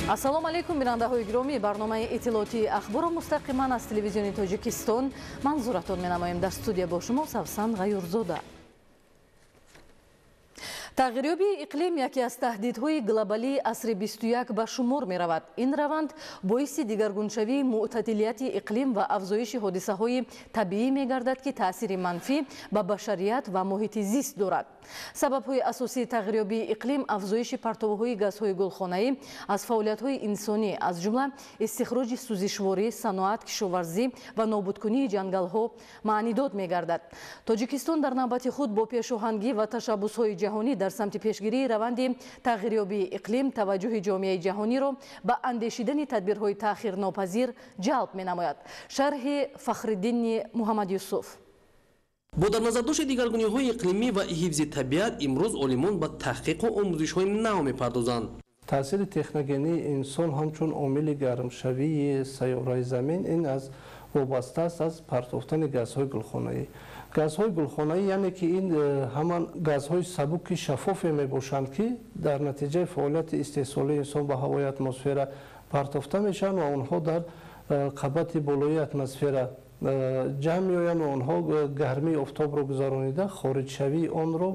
Ассалому алайкум, бинандаҳои гиромӣ. Барномаи иттилоотии Ахборро мустақиман аз телевизиони Тоҷикистон манзуратон менамоем. Дар студия бо шумо Савсан Ғаюрзода. Тағйирёбии иқлим яке аз таҳдидҳои глобалии асри 21 ба шумор меравад. Ин раванд боиси дигаргуншавии мӯътадилияти иқлим ва афзоиши ҳодисаҳои табиӣ мегардад, ки таъсири манфӣ ба башарият ва муҳити зист дорад. Сабабҳои асосии тағйирёбии иқлим афзоиши партовҳои газҳои гулхонаӣ аз фаъолиятҳои инсонӣ, аз ҷумла истихроҷи сӯзишворӣ, саноат, кишоварзӣ ва нобудкунии ҷангалҳо маънидод мегардад. Тоҷикистон дар навбати худ бо пешоҳангӣ ва ташаббусҳои ҷаҳонӣ дар самти пешгирии раванди тағйирёбии иқлим таваҷҷӯҳи ҷомеаи ҷаҳониро ба андешидани тадбирҳои таъхирнопазир ҷалб менамояд. Шарҳи Фахриддини Муҳаммадюсуф. Бо дар назардошти дигаргуниҳои иқлимӣ ва ҳифзи табиат, имрӯз олимон ба таҳқиқу омӯзишҳои нав мепардозанд. Таъсири техногении инсон ҳамчун омили гармшавии сайёраи Замин ин аз вобаста аст аз партофтани газҳои гулхонаӣ. Газҳои гулхонаӣ, яъне ки ин ҳаман газҳои сабуки шаффофе мебошанд, ки дар натиҷаи фаъолияти истеҳсолии инсон ба ҳавои атмосфера партофта мешаванд ва онҳо дар қабати болоии атмосфера ҷамъ меоянд ва онҳо гармии офтобро гузаронида, хориҷшавии онро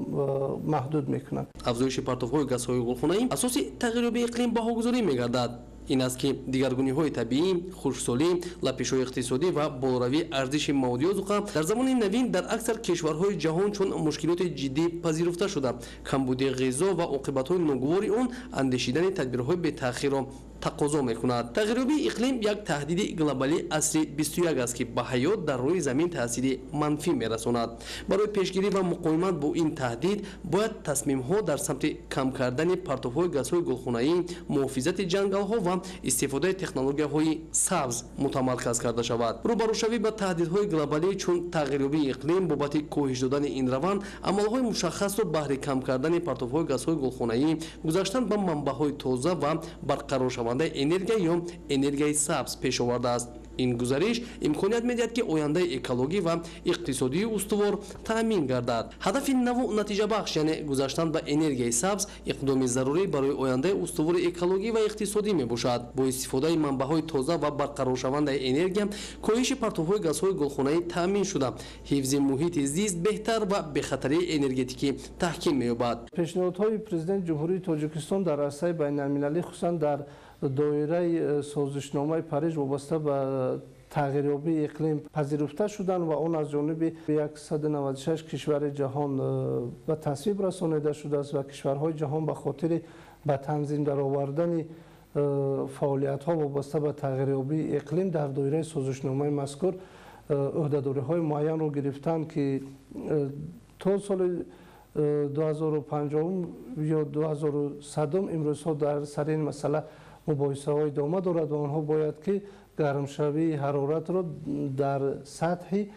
маҳдуд мекунанд. Афзоиши партовҳои газҳои гулхонаӣ асоси тағйирёбии иқлим баҳогузорӣ мегардад. Ин аст, ки дигаргуниҳои табиӣ, хушксолӣ, лапишҳои иқтисодӣ ва болоравии арзиши маводи озуқа дар замони навин дар аксар кишварҳои ҷаҳон чун мушкилоти ҷиддӣ пазируфта шуда, камбудии ғизо ва оқибатҳои ногувори он андешидани тадбирҳои бетаъхирро тақозо мекунад. Тағйирёбии иқлим як таҳдиди глобалии асри 21 аст, ки ба ҳаёт дар рӯи замин таъсири манфӣ мерасонад. Барои пешгирӣ ва муқовимат бо ин таҳдид бояд тасмимҳо дар самти кам кардани партовҳои газҳои гулхонаӣ, муҳофизати ҷангалҳо ва истифодаи технологияҳои сабз мутамарказ карда шавад. Рӯбарӯшавӣ ба таҳдидҳои глобалӣ чун тағйирёбии иқлим бобати коҳиш додани ин раванд амалҳои мушаххасро баҳри кам кардани партовҳои газҳои гулхонаӣ, гузаштан ба манбаъҳои тоза ва барқароршавандаи энергия ё энергияи сабз пеш овардааст. Ин гузариш имконият медиҳад, ки ояндаи экологӣ ва иқтисодии устувор таъмин гардад. Ҳадафи наву натиҷабахш, яъне гузаштан ба энергияи сабз, иқдоми зарурӣ барои ояндаи устувори экологӣ ва иқтисодӣ мебошад. Бо истифодаи манбаъҳои тоза ва барқароршавандаи энергия коҳиши партовҳои газҳои гулхонаӣ таъмин шуда, ҳифзи муҳити зист беҳтар ва бехатарии энергетикӣ таҳким меёбад. Пешниҳодҳои Президенти Ҷумҳурии Тоҷикистон дар арсаи байналмилалӣ, хусусан дар доираи созишномаи Париж вобаста ба тағйирёбии иқлим пазируфта шуданд ва он аз ҷониби 196 кишвари ҷаҳон ба тасвиб расонида шудааст ва кишварҳои ҷаҳон ба хотири ба танзим даровардани фаъолиятҳо вобаста ба тағйирёбии иқлим дар доираи созишномаи мазкур ӯҳдадориҳои муайянро гирифтанд, ки то соли 2050 ё 2100 имрӯзҳо дар сари ин масъала мубоҳисаҳо идома дорад ва онҳо бояд ки гармшавии ҳароратро дар сатҳи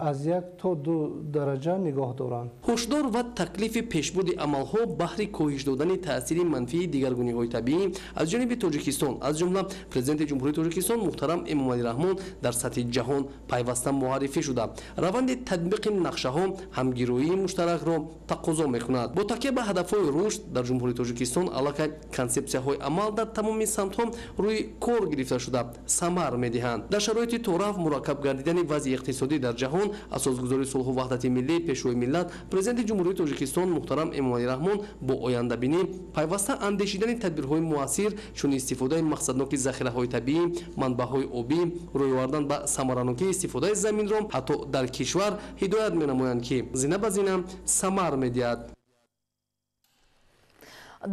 аз 1 то 2 дараҷа нигоҳ доранд. Ҳушдор ва таклифи пешбурди амалҳо баҳри коҳиш додани таъсири манфии дигаргуниҳои табиӣ аз ҷониби Тоҷикистон, аз ҷумла Президенти Ҷумҳурии Тоҷикистон муҳтарам Эмомалӣ Раҳмон, дар сатҳи ҷаҳон пайваста муаррифӣ шуда, раванди татбиқи нақшаҳо ҳамгироии муштаракро тақозо мекунад. Бо такя ба ҳадафҳои рушд дар Ҷумҳурии Тоҷикистон аллакай консепсияҳои амал дар тамоми самтҳо рӯи кор гирифта шуда, самар медиҳанд. Дар шароити тораф мураккаб гардидани вазъи иқтисодӣ дар ҷаҳон, асосгузори сулҳу ваҳдати миллӣ, Пешвои миллат, Президенти Ҷумҳурии Тоҷикистон муҳтарам Эмомалӣ Раҳмон бо ояндабинӣ пайваста андешидани тадбирҳои муассир чун истифодаи мақсадноки захираҳои табиӣ, манбаъҳои обӣ, рӯй овардан ба самаранокии истифодаи заминро ҳатто дар кишвар ҳидоят менамоянд, ки зина ба зина самар медиҳад.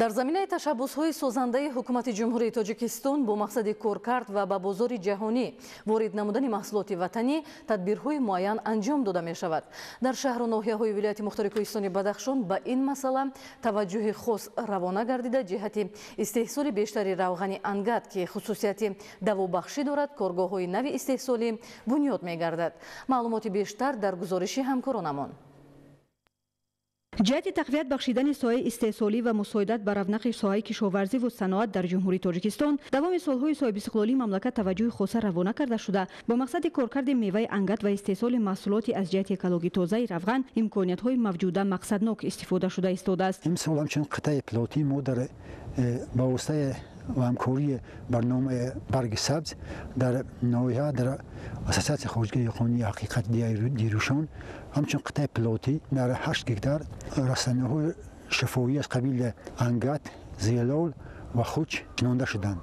Дар заминаи ташаббусҳои созандаи Ҳукумати Ҷумҳурии Тоҷикистон бо мақсади коркард ва ба бозори ҷаҳонӣ ворид намудани маҳсулоти ватанӣ тадбирҳои муайян анҷом дода мешавад. Дар шаҳру ноҳияҳои вилояти мухтори Кӯҳистони Бадахшон ба ин масъала таваҷҷӯҳи хос равона гардида, ҷиҳати истеҳсоли бештари равғани ангат, ки хусусияти давобахшӣ дорад, коргоҳҳои нави истеҳсолӣ бунёд мегардад. Маълумоти бештар дар гузориши ҳамкоронамон. Ҷиҳати тақвият бахшидани соҳаи истеҳсолӣ ва мусоидат ба равнақи соҳаи кишоварзӣ ва саноат дар Ҷумҳурии Тоҷикистон давоми солҳои соҳибистиқлолии мамлакат таваҷҷӯҳи хоса равона карда шуда, бо мақсади коркарди меваи ангат ва истеҳсоли маҳсулоти аз ҷиҳати экологӣ тозаи равған имкониятҳои мавҷуда мақсаднок истифода шуда истодааст. Имсол ҳамчунин қитъаи пилотии мо дар ба воситаи و همکاری برنامه برگ سبز در نویه در اساسات خارجی قانونی حقیقت دیروشان همچون قطعه پلوتی در 8 هکتار رسانه‌های شفاهی از قبیل انگت، زیلال و خوچ شنانده شدند.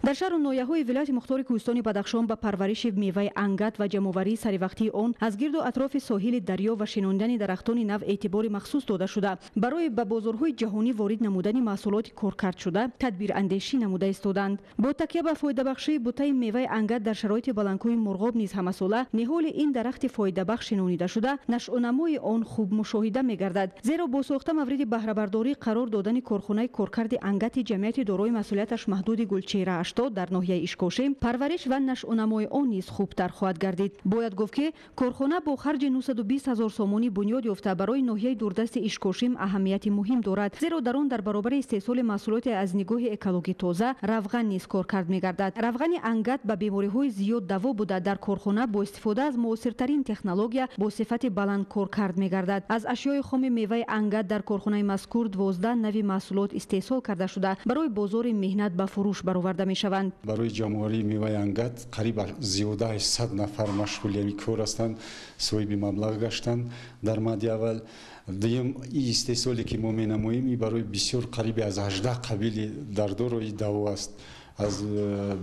Дар шаҳру ноҳияҳои вилояти мухтори кӯҳистони Бадахшон ба парвариши меваи ангат ва ҷамъоварии саривақтии он аз гирду атрофи соҳили дарё ва шинондани дарахтони нав эътибори махсус дода шуда, барои ба бозорҳои ҷаҳонӣ ворид намудани маҳсулоти коркардшуда тадбирандешӣ намуда истоданд. Бо такя ба фоидабахшии бутаи меваи ангат дар шароити баландкӯҳи Мурғоб низ ҳамасола ниҳоли ин дарахти фоидабахш шинонида шуда, нашъунамои он хуб мушоҳида мегардад. Зеро бо сохта мавриди баҳрабардорӣ қарор додани корхонаи коркарди ангати ҷамъияти дорои масъулияташ маҳдуди Гулчеҳра 80 дар ноҳияи Ишкошим парвариш ва нашъунамои он низ хубтар хоҳад гардид. Бояд гуфт, ки корхона бо харҷи 920 ҳазор сомонӣ бунёд ёфта барои ноҳияи дурдасти Ишкошим аҳамияти муҳим дорад, зеро дар он дар баробари истеҳсоли маҳсулоте аз нигоҳи экологӣ тоза равған низ коркард мегардад. Равғани ангат ба бемориҳои зиёд даво буда, дар корхона бо истифода аз муосиртарин технология бо сифати баланд коркард мегардад. Аз ашёи хоми меваи ангат дар корхонаи мазкур 12 нави маҳсулот истеҳсол карда шуда, барои бозори меҳнат ба фурӯш бароварда мешаванд. Барои ҷамъоварии меваи ангат қариб зиёда 100 нафар машғули ҳамин кор ҳастанд, соҳиби маблағ гаштанд дар мадди аввал. Дуюм, ин истеҳсоле ки мо менамоем, ин барои бисёр қариби аз 18 қабили дардоро ин даво аст. Аз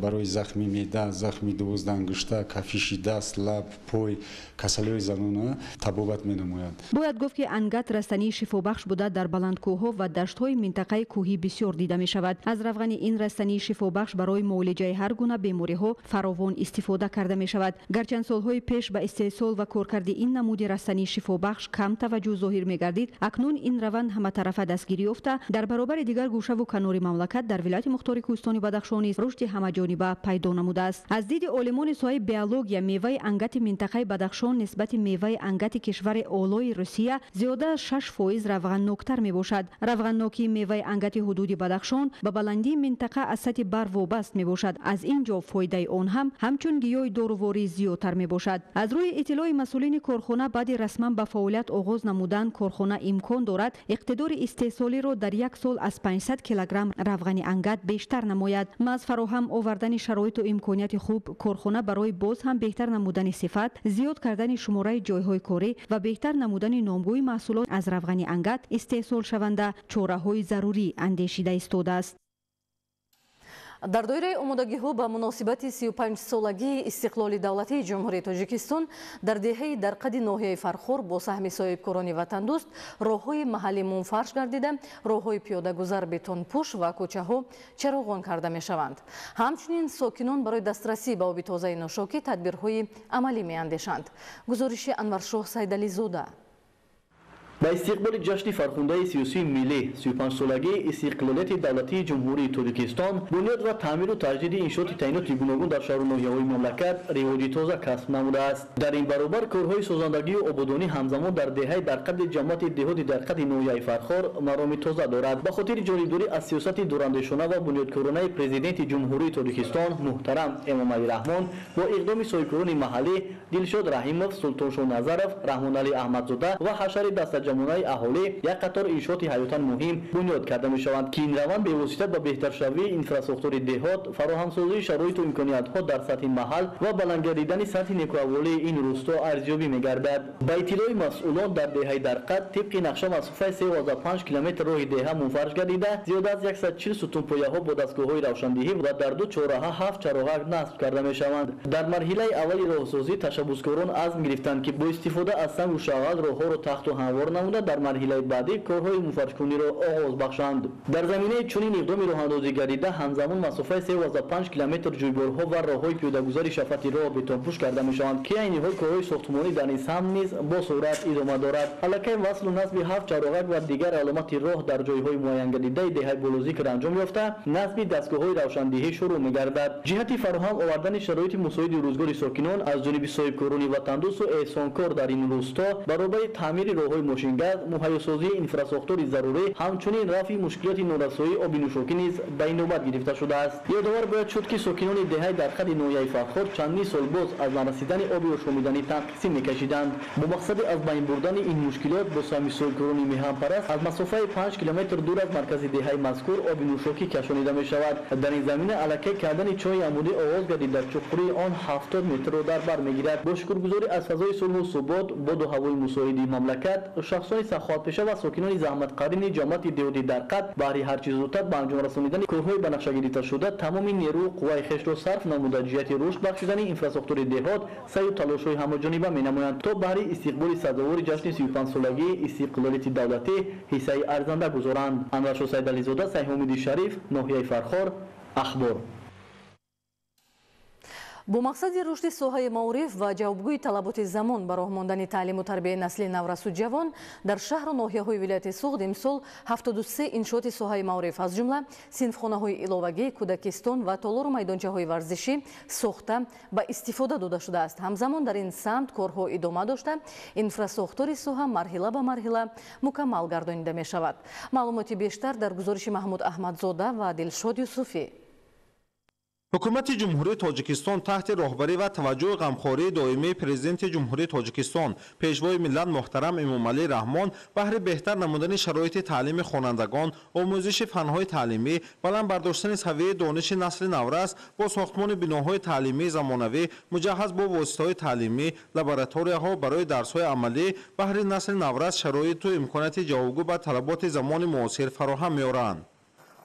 барои захми меъда, захми 12 ангушта, кафиши даст, лаб, пой, касалиҳои занона табобат менамояд. Бояд гуфт, ки ангат растании шифобахш буда, дар баландкӯҳҳо ва даштҳои минтақаи кӯҳӣ бисёр дида мешавад. Аз равғани ин растании шифобахш барои муолиҷаи ҳар гуна бемориҳо фаровон истифода карда мешавад. Гарчанд солҳои пеш ба истеҳсол ва коркарди ин намуди растании шифобахш кам таваҷҷӯҳ зоҳир мегардид, акнун ин раванд ҳаматарафа дастгирӣ ёфта, дар баробари дигар гӯшаву канори мамлакат дар вилояти мухтори кӯҳистони Бадахшон рушди ҳамаҷониба пайдо намудааст. Аз диди олимони соҳаи биология, меваи ангати минтақаи Бадахшон нисбати меваи ангати кишвари олои Русия зиёда аз 6% равғанноктар мебошад. Равғаннокии меваи ангати ҳудуди Бадахшон ба баландии минтақа аз сатҳи бар вобаст мебошад. Аз ин ҷо фоидаи он ҳам ҳамчун гиёҳи доруворӣ зиёдтар мебошад. Аз рӯи иттилои масъулини корхона, баъди расман ба фаъолият оғоз намудан корхона имкон дорад иқтидори истеҳсолиро дар як сол аз 500 килограмм равғани ангат бештар намояд. Маҳз фароҳам овардани шароиту имконияти хуб корхона барои боз ҳам беҳтар намудани сифат, зиёд кардани шумораи ҷойҳои корӣ ва беҳтар намудани номгӯи маҳсулот аз равғани ангат истеҳсолшаванда чораҳои зарурӣ андешида истодааст. Дар доираи омодагиҳо ба муносибати 35-солагии истиқлоли давлатии Ҷумҳурии Тоҷикистон дар деҳаи Дарқади ноҳияи Фархор бо саҳми соҳибкорони ватандӯст роҳҳои маҳаллӣ мунфарш гардида, роҳҳои пиёдагузар бетонпӯш ва кӯчаҳо чароғон карда мешаванд. Ҳамчунин сокинон барои дастрасӣ ба оби тозаи нӯшокӣ тадбирҳои амалӣ меандешанд. Гузориши Анваршоҳ Сайдализода. Ба истиқболи ҷашни фархундаи сиёсии миллӣ 35-солагии истиқлолияти давлатии Ҷумҳурии Тоҷикистон бунёд ва таъмиру таҷдиди иншооти таъиноти гуногун дар шаҳру ноҳияҳои мамлакат ривоҷи тоза касб намудааст. Дар ин баробар корҳои созандагию ободонӣ ҳамзамон дар деҳаи Дарқади ҷамоати деҳоти Дарқади ноҳияи Фархор мароми тоза дорад. Ба хотири ҷонибдорӣ аз сиёсати дурандешона ва бунёдкоронаи Президенти Ҷумҳурии Тоҷикистон муҳтарам Эмомалӣ Раҳмон бо иқдоми соҳибкорони маҳаллӣ Дилшод Раҳимов, Султоншоҳ Назаров, Раҳмоналӣ Аҳмадзода ва ҳашари даста ҷамонаи аҳолӣ як қатор иншооти ҳаётан муҳим бунёд карда мешаванд, ки ин раванд бевосита ба беҳтаршавии инфрасохтори деҳот, фароҳамсозии шароиту имкониятҳо дар сатҳи маҳал ва баландгардидани сатҳи некуаҳволии ин рӯсто арзёбӣ мегардад. Ба иттилои масъулон дар деҳаи Дарқад тибқи нақша масофаи 3,5 километр роҳи деҳа мунфарш гардида, зиёда аз 140 сутунпояҳо бо дастгоҳҳои равшандиҳӣ ва дар ду чорраҳа 7 чароғак насб карда мешаванд. Дар марҳилаи аввали роҳсозӣ ташаббускорон азм гирифтанд, ки бо истифода аз сангу шағал роҳҳоро тахту ҳамвор намуда, дар марҳилаи баъдӣ корҳои мунфаршкуниро оғоз бахшанд. Дар заминаи чунин иқдоми роҳандозӣ гардида ҳамзамон масофаи 3,5 километр ҷӯйборҳо ва роҳҳои пиёдагузари шафати роҳ бетонпӯш карда мешаванд, ки айни ҳол корҳои сохтмонӣ дар ин самт низ бо суръат идома дорад. Аллакай васлу насби 7 чароғак ва дигар аломати роҳ дар ҷойҳои муайянгардидаи деҳаи Болозикр анҷом ёфта, насби дастгоҳҳои равшандиҳӣ шурӯъ мегардад. Ҷиҳати фароҳам овардани шароити мусоиди рӯзгори сокинон аз ҷониби соҳибкорони ватандӯсту эҳсонкор дар ин рӯсто баробари таъмири роҳҳои мошин мошингаз, муҳайёсозии инфрасохтори зарурӣ, ҳамчунин рафъи мушкилоти норасоии оби нӯшокӣ низ ба инобат гирифта шудааст. Ёдовар бояд шуд, ки сокинони деҳаи Дарқади ноҳияи Фархор чандин сол боз аз нарасидани оби ошомиданӣ танқисӣ мекашиданд. Бо мақсади аз байн бурдани ин мушкилот бо саҳми соҳибкорони меҳанпараст аз масофаи 5 километр дур аз маркази деҳаи мазкур оби нӯшокӣ кашонида мешавад. Дар ин замина аллакай кардани чоҳи амудӣ оғоз гардида, чуқурии он 70 метрро дар бар мегирад. Бо шукргузорӣ аз фазои сулҳу субот, боду ҳавои мусоиди мамлакат, шахсони саховатпеша ва сокинони заҳматқарини ҷамоати деҳоти Дарқад баҳри ҳарчи зудтар ба анҷом расонидани корҳои ба нақша гирифташуда тамоми нерӯу қувваи хешро сарф намуда, ҷиҳати рушд бахшидани инфрасохтори деҳот саъю талошҳои ҳамаҷониба менамоянд, то баҳри истиқболи сазовори ҷашни 35-солагии истиқлолияти давлатӣ ҳиссаи арзанда гузоранд. Анваршо Сайдализода, Сайҳумиди Шариф, ноҳияи Фархор, Ахбор. Бо мақсади рушди соҳаи маориф ва ҷавобгӯи талаботи замон ба роҳ мондани таълиму тарбияи насли наврасу ҷавон дар шаҳру ноҳияҳои вилояти Суғд имсол 73 иншооти соҳаи маориф, аз ҷумла синфхонаҳои иловагӣ, кӯдакистон ва толору майдончаҳои варзишӣ сохта ба истифода дода шудааст. Ҳамзамон дар ин самт корҳо идома дошта, инфрасохтори соҳа марҳила ба марҳила мукаммал гардонида мешавад. Маълумоти бештар дар гузориши Маҳмуд Аҳмадзода ва Дилшод Юсуфӣ. Ҳукумати Ҷумҳурии Тоҷикистон таҳти роҳбарӣ ва таваҷҷӯҳи ғамхории доимии Президенти Ҷумҳурии Тоҷикистон, Пешвои миллат муҳтарам Эмомалӣ Раҳмон баҳри беҳтар намудани шароити таълими хонандагон, омӯзиши фанҳои таълимӣ, баланд бардоштани савияи дониши насли наврас бо сохтмони биноҳои таълимии замонавӣ, муҷаҳҳаз бо воситаҳои таълимӣ, лабораторияҳо барои дарсҳои амалӣ баҳри насли наврас шароиту имконияти ҷавобгӯ ба талаботи замони муосир фароҳам меоранд.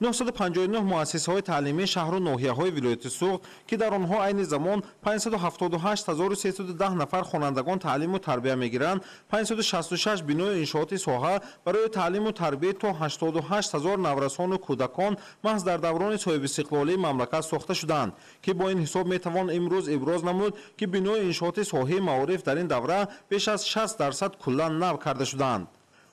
959 муассисаҳои таълимии шаҳру ноҳияҳои вилояти Суғд, ки дар онҳо айни замон 578310 нафар хонандагон таълиму тарбия мегиранд, 566 бинои иншооти соҳа барои таълиму тарбия то 88 ҳазор наврасону кӯдакон маҳз дар даврони соҳибистиқлолии мамлакат сохта шуданд, ки бо ин ҳисоб метавон имрӯз иброз намуд, ки бинои иншооти соҳаи маориф дар ин давра беш аз 60% куллан нав карда шуданд.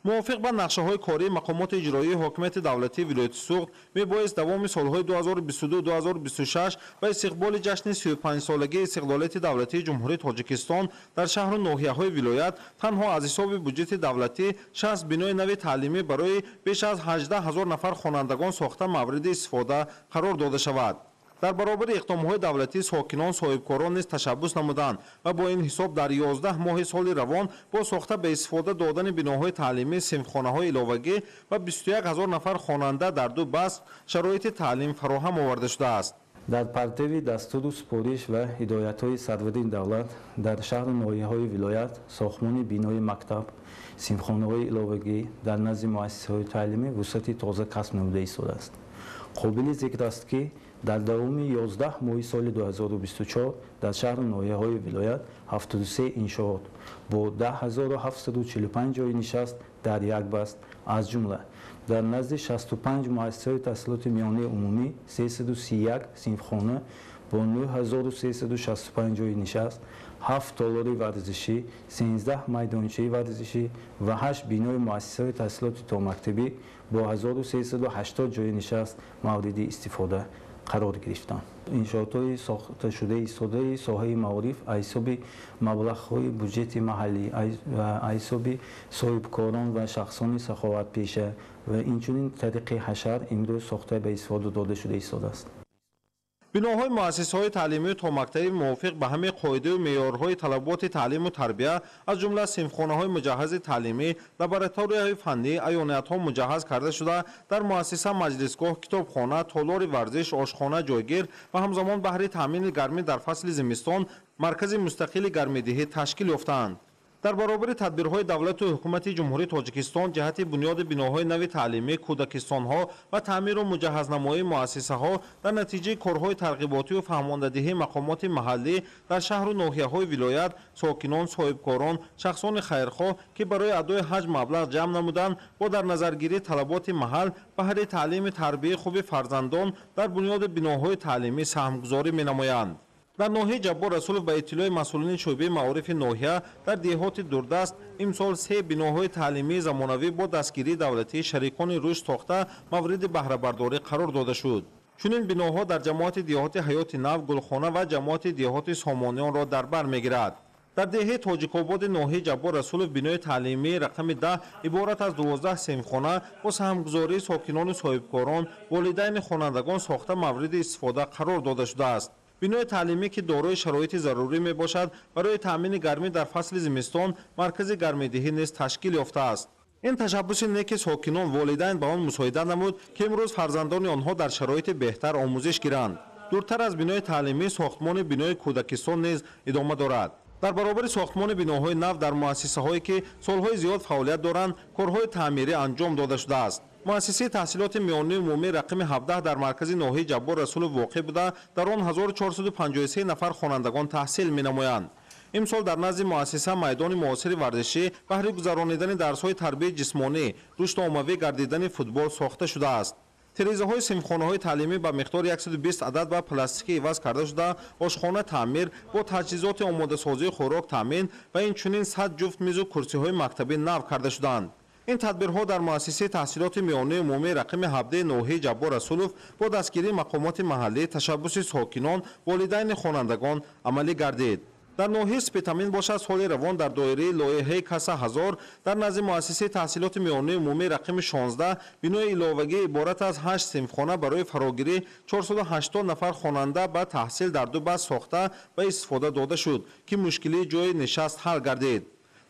Мувофиқ ба нақшаҳои кории мақомоти иҷроии ҳокимияти давлатии вилояти Суғд мебоист давоми солҳои 2022-2026 ба истиқболи ҷашни 35-солагии истиқлолияти давлатии Ҷумҳурии Тоҷикистон дар шаҳру ноҳияҳои вилоят танҳо аз ҳисоби буҷети давлатӣ 60 бинои нави таълимӣ барои беш аз 18 ҳазор нафар хонандагон сохта мавриди истифода қарор дода шавад. Дар баробари иқдомҳои давлатӣ сокинон соҳибкорон низ ташаббус намуданд ва бо ин ҳисоб дар 11 моҳи соли равон бо сохта ба истифода додани биноҳои таълимӣ, синфхонаҳои иловагӣ ва 21 ҳазор нафар хонанда дар ду баст шароити таълим фароҳам оварда шудааст. Дар партави дастуру супориш ва ҳидоятҳои сарвари давлат дар шаҳру ноҳияҳои вилоят сохтмони бинои мактаб, синфхонаҳои иловагӣ дар назди муассисаҳои таълимӣ вусъати тоза касб намуда истодааст. Қобили зикр аст, ки дар давоми 11 моҳи соли 2024 дар шаҳру ноҳияҳои вилоят 73 иншоот бо 10745 ҷойи нишаст дар як баст, аз ҷумла дар назди 65 муассисаҳои таҳсилоти миёнаи умумӣ 331 синфхона бо 9365 ҷойи нишаст, 7 толори варзишӣ, 13 майдончаи варзишӣ ва 8 бинои муассисаҳои таҳсилоти томактабӣ бо 1380 ҷойи нишаст мавриди истифода қарор гирифтанд. Иншоотҳои сохташудаи истодаи соҳаи маориф аз ҳисоби маблағҳои буҷети маҳаллӣ, аз ҳисоби соҳибкорон ва шахсони саховатпеша ва инчунин тариқи ҳашар имрӯз сохта ба истифода дода шуда истодааст. Биноҳои муассисаҳои таълимию томактабӣ мувофиқ ба ҳамаи қоидаю меъёрҳои талаботи таълиму тарбия, аз ҷумла синфхонаҳои муҷаҳҳази таълимӣ, лабораторияҳои фаннӣ, аёниятҳо муҷаҳҳаз карда шуда, дар муассиса маҷлисгоҳ, китобхона, толори варзиш, ошхона ҷойгир ва ҳамзамон баҳри таъмини гармӣ дар фасли зимистон маркази мустақили гармидиҳӣ ташкил ёфтаанд. Дар баробари тадбирҳои давлату ҳукумати Ҷумҳурии Тоҷикистон ҷиҳати бунёди биноҳои нави таълимӣ, кӯдакистонҳо ва таъмиру муҷаҳҳазнамоии муассисаҳо дар натиҷаи корҳои тарғиботию фаҳмондадиҳии мақомоти маҳаллӣ дар шаҳру ноҳияҳои вилоят сокинон, соҳибкорон, шахсони хайрхоҳ, ки барои адои ҳаҷ маблағ ҷамъ намуданд, бо дар назаргирии талаботи маҳал баҳри таълими тарбияи хуби фарзандон дар бунёди биноҳои таълимӣ саҳмгузорӣ менамоянд. Дар ноҳияи Ҷаббор Расулов ба иттилои масъулини шӯъбаи маорифи ноҳия дар деҳоти дурдаст имсол 3 биноҳои таълимии замонавӣ бо дастгирии давлатии шарикони рушд сохта мавриди баҳрабардорӣ қарор дода шуд. Чунин биноҳо дар ҷамоати деҳоти Ҳаёти Нав, Гулхона ва ҷамоати деҳоти Сомониёнро дар бар мегирад. Дар деҳаи Тоҷикободи ноҳияи Ҷаббор Расулов бинои таълимии рақами 10 иборат аз 12 синфхона бо саҳмгузории сокинону соҳибкорон, волидайни хонандагон сохта мавриди истифода қарор дода шудааст. Бинои таълимӣ, ки дорои шароити зарурӣ мебошад, барои таъмини гармӣ дар фасли зимистон маркази гармидиҳӣ низ ташкил ёфтааст. Ин ташаббуси неки сокинон, волидайн ба он мусоидат намуд, ки имрӯз фарзандони онҳо дар шароити беҳтар омӯзиш гиранд. Дуртар аз бинои таълимӣ сохтмони бинои кӯдакистон низ идома дорад. Дар баробари сохтмони биноҳои нав дар муассисаҳое, ки солҳои зиёд фаъолият доранд, корҳои таъмирӣ анҷом дода шудааст. Муассисаи таҳсилоти миёнии умумии рақами 17 дар маркази ноҳияи Ҷаббор Расулов воқеъ буда, дар он 1453 нафар хонандагон таҳсил менамоянд. Имсол дар назди муассиса майдони муосири варзишӣ баҳри гузаронидани дарсҳои тарбияи ҷисмонӣ, рушду оммавӣ гардидани футбол сохта шудааст. Тирезаҳои синфхонаҳои таълимӣ ба миқдори 120 адад ба пластикӣ иваз карда шуда, ошхона таъмир, бо таҷҳизоти омодасозии хӯрок таъмин ва инчунин 100 ҷуфт мизу курсиҳои мактабӣ нав карда шуданд. Ин тадбирҳо дар муассисаи таҳсилоти миёнаи умумии рақами 17 ноҳияи Ҷаббор Расулов бо дастгирии мақомоти маҳаллӣ, ташаббуси сокинон, волидайни хонандагон амалӣ гардид. Дар ноҳияи Спитамин бошад, соли равон дар доираи лоиҳаи Каса 1000 дар назди муассисаи таҳсилоти миёнаи умумии рақами 16 бинои иловагӣ иборат аз 8 синфхона барои фарогирии 480 нафар хонанда ба таҳсил дар ду баст сохта ба истифода дода шуд, ки мушкилии ҷои нишаст ҳал гардид.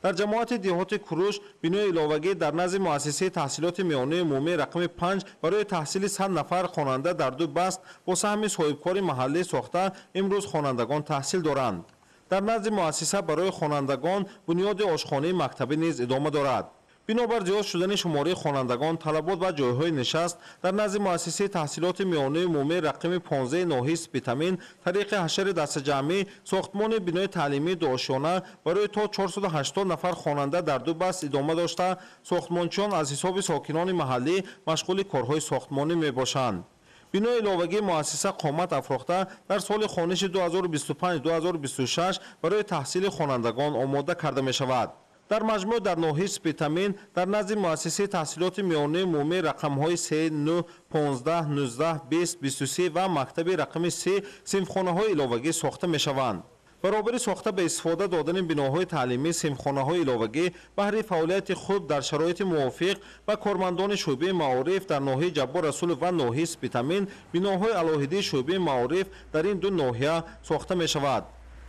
Дар ҷамоати деҳоти Куруш бинои иловагӣ дар назди муассисаи таҳсилоти миёнаи умумии рақами 5 барои таҳсили 100 нафар хонанда дар ду баст бо саҳми соҳибкори маҳаллӣ сохта имрӯз хонандагон таҳсил доранд. Дар назди муассиса барои хонандагон бунёди ошхонаи мактабӣ низ идома дорад. Бинобар зиёд шудани шумораи хонандагон, талабот ба ҷойҳои нишаст дар назди муассисаи таҳсилоти миёнаи умумии рақами 15 ноҳияи Спитамин тариқи ҳашари дастаҷамъӣ сохтмони бинои таълимии дуошёна барои то 480 нафар хонанда дар ду баст идома дошта, сохтмончиён аз ҳисоби сокинони маҳаллӣ машғули корҳои сохтмонӣ мебошанд. Бинои иловагии муассиса қомат афрохта дар соли хониши 2025-2026 барои таҳсили хонандагон омода карда мешавад. Дар маҷмӯъ дар ноҳияи Спитамин дар назди муассисаи таҳсилоти миёнаи умумии рақамҳои 3, 9, 15, 19, 20, 23 ва мактаби рақами 3 синфхонаҳои иловагӣ сохта мешаванд. Баробари сохта ба истифода додани биноҳои таълимӣ, синфхонаҳои иловагӣ баҳри фаъолияти хуб дар шароити мувофиқ ба кормандони шӯъбаи маориф дар ноҳияи Ҷаббор Расулов ва ноҳияи Спитамин биноҳои алоҳидии шӯъбаи маориф дар ин ду ноҳия сохта мешавад.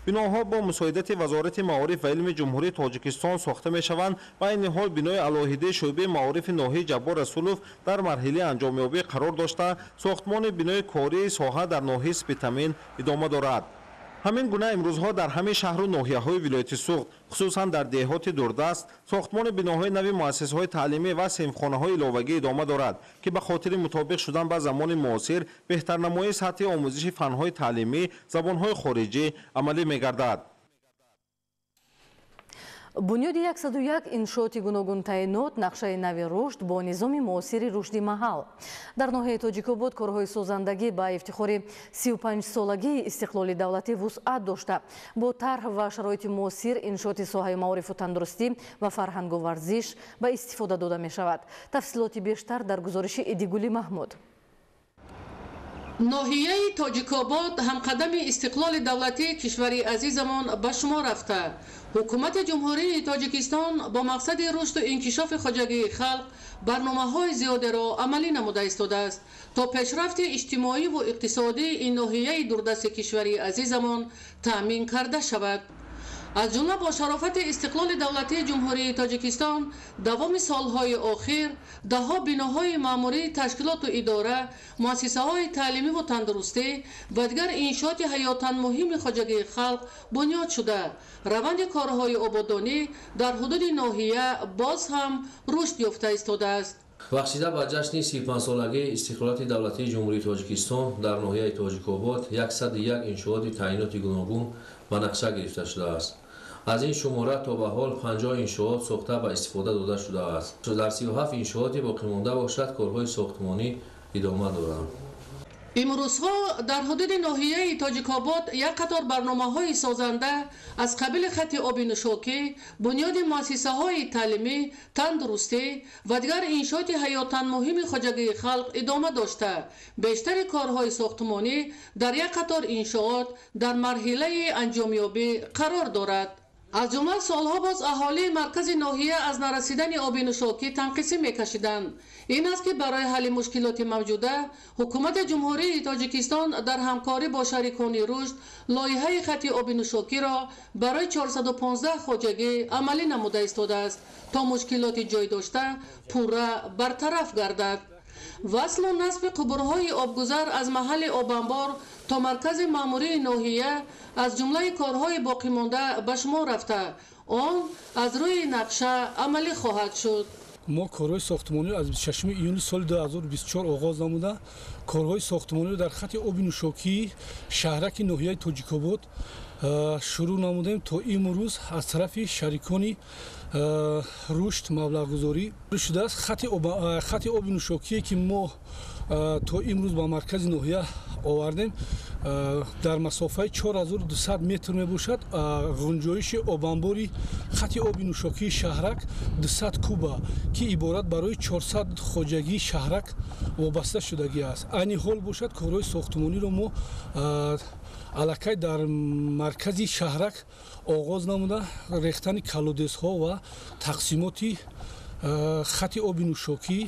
Биноҳо бо мусоидати Вазорати маориф ва илми Ҷумҳурии Тоҷикистон сохта мешаванд ва айни ҳол бинои алоҳидаи шӯъбаи маорифи ноҳияи Ҷаббор Расулов дар марҳилаи анҷомёбӣ қарор дошта, сохтмони бинои кории соҳа дар ноҳияи Спитамин идома дорад. Ҳамин гуна имрӯзҳо дар ҳамаи шаҳру ноҳияҳои вилояти Суғд, хусусан дар деҳоти дурдаст, сохтмони биноҳои нави муассисаҳои таълимӣ ва синфхонаҳои иловагӣ идома дорад, ки ба хотири мутобиқ шудан ба замони муосир, беҳтарнамоии сатҳи омӯзиши фанҳои таълимӣ, забонҳои хориҷӣ амалӣ мегардад. Бунёди 101 иншооти гуногунтаъинот, нақшаи нави рушд бо низоми муосири рушди маҳал. Дар ноҳияи Тоҷикобод корҳои созандагӣ ба ифтихори 35-солагии истиқлоли давлатӣ вусъат дошта, бо тарҳ ва шароити муосир иншооти соҳаи маорифу тандурустӣ ва фарҳангу варзиш ба истифода дода мешавад. Тафсилоти бештар дар гузориши Идигули Маҳмуд. Ноҳияи Тоҷикобод ҳамқадами истиқлоли давлатии кишвари азизамон ба шумор рафта. Ҳукумати Ҷумҳурии Тоҷикистон бо мақсади рушду инкишофи хоҷагии халқ барномаҳои зиёдеро амалӣ намуда истодааст, то пешрафти иҷтимоиву иқтисодии ин ноҳияи дурдасти кишвари азизамон таъмин карда шавад. Аз ҷумла бо шарофати истиқлоли давлатии Ҷумҳурии Тоҷикистон давоми солҳои охир даҳҳо биноҳои маъмурии ташкилоту идора, муассисаҳои таълимиву тандурустӣ ва дигар иншооти ҳаётан муҳими хоҷагии халқ бунёд шуда, раванди корҳои ободонӣ дар ҳудуди ноҳия боз ҳам рушд ёфта истодааст. Бахшида ба ҷашни 35-солагии истиқлолияти давлатии Ҷумҳурии Тоҷикистон дар ноҳияи Тоҷикобод 101 иншооти таъиноти гуногун ба нақша гирифта шудааст. Аз ин шумора то ба ҳол 50 иншоот сохта ба истифода дода шудааст. Дар 37 иншооти боқимонда бошад, корҳои сохтмонӣ идома доранд. Имрӯзҳо дар ҳудуди ноҳияи Тоҷикобод як қатор барномаҳои созанда аз қабили хати оби нӯшокӣ, бунёди муассисаҳои таълимӣ, тандурустӣ ва дигар иншооти ҳаётан муҳими хоҷагии халқ идома дошта, бештари корҳои сохтмонӣ дар як қатор иншоот дар марҳилаи анҷомёбӣ қарор дорад. Аз ҷумла солҳо боз аҳолии маркази ноҳия аз нарасидани оби нӯшокӣ танқисӣ мекашиданд. Ин аст, ки барои ҳалли мушкилоти мавҷуда ҳукумати Ҷумҳурии Тоҷикистон дар ҳамкорӣ бо шарикони рушд лоиҳаи хати оби нӯшокиро барои 415 хоҷагӣ амалӣ намуда истодааст, то мушкилоти ҷой дошта пурра бартараф гардад. Васлу насби қубурҳои обгузар аз маҳалли обанбор то маркази маъмурии ноҳия аз ҷумлаи корҳои боқимонда ба шумор рафта, он аз рӯи нақша амалӣ хоҳад шуд. Мо корҳои сохтмониро аз 26 июни соли 2024 оғоз намуда, корҳои сохтмониро дар хати оби нӯшокии шаҳраки ноҳияи Тоҷикобод шурӯъ намудем. То имрӯз аз тарафи шарикони рушд маблағгузорӣ шудааст. Хати оби нӯшокие, ки мо то имрӯз ба маркази ноҳия овардем, дар масофаи 4200 метр мебошад. Ғунҷоиши обанбори хати оби нӯшокии шаҳрак 200 куба, ки иборат барои 400 хоҷагии шаҳрак вобаста шудагӣ аст. Айни ҳол бошад, корҳои сохтмониро мо аллакай дар маркази шаҳрак оғоз намуда, рехтани колодезҳо ва тақсимоти хати оби нӯшокӣ,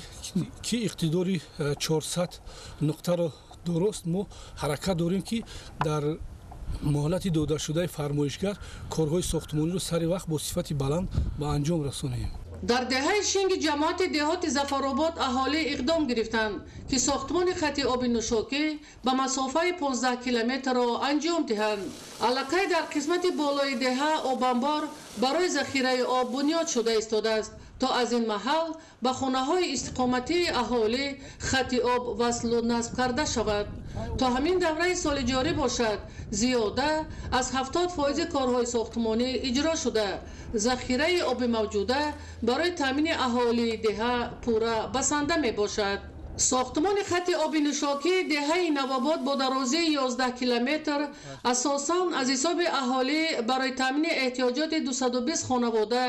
ки иқтидори 400 нуқтаро дуруст, мо ҳаракат дорем, ки дар муҳлати додашудаи фармоишгар корҳои сохтмониро сари вақт бо сифати баланд ба анҷом расонем. Дар деҳаи Шинги ҷамоати деҳоти Зафаробод аҳолӣ иқдом гирифтанд, ки сохтмони хати оби нӯшокӣ ба масофаи 15 километрро анҷом диҳанд. Аллакай дар қисмати болои деҳа обанбор барои захираи об бунёд шуда истодааст, то аз ин маҳал ба хонаҳои истиқоматии аҳолӣ хати об васлу насб карда шавад. То ҳамин давраи соли ҷорӣ бошад, зиёда аз 70% корҳои сохтмонӣ иҷро шуда, захираи оби мавҷуда барои таъмини аҳолии деҳа пурра басанда мебошад. Сохтмони хати оби нӯшокии деҳаи Навобод бо дарозии 11 километр асосан аз ҳисоби аҳолӣ барои таъмини эҳтиёҷоти 220 хонавода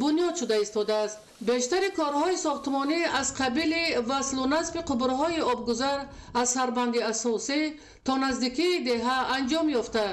бунёд шуда истодааст. Бештари корҳои сохтмонӣ аз қабили васлу насби қубурҳои обгузар аз сарбанди асосӣ то наздикии деҳа анҷом ёфта,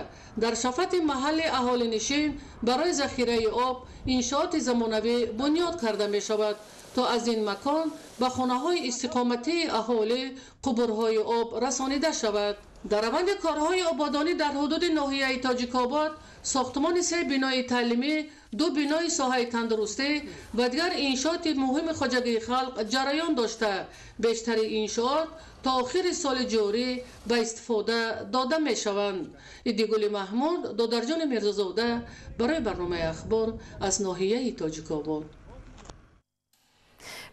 дар шафати маҳалли аҳолинишин барои захираи об иншооти замонавӣ бунёд карда мешавад, то аз ин макон ба хонаҳои истиқоматии аҳолӣ қубурҳои об расонида шавад. Дар раванди корҳои ободонӣ дар ҳудуди ноҳияи Тоҷикобод сохтмони 3 бинои таълимӣ, 2 бинои соҳаи тандурустӣ ва дигар иншооти муҳими хоҷагии халқ ҷараён дошта, бештари иншоот то охири соли ҷорӣ ба истифода дода мешаванд. Идигули Маҳмуд, Додарҷони Мирзозода барои барномаи Ахбор аз ноҳияи Тоҷикобод.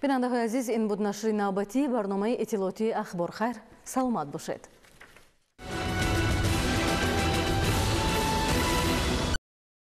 Бинандаҳои азиз, ин буд нашри навбатии барномаи иттилоотии Ахбор. Хайр, саломат бошед.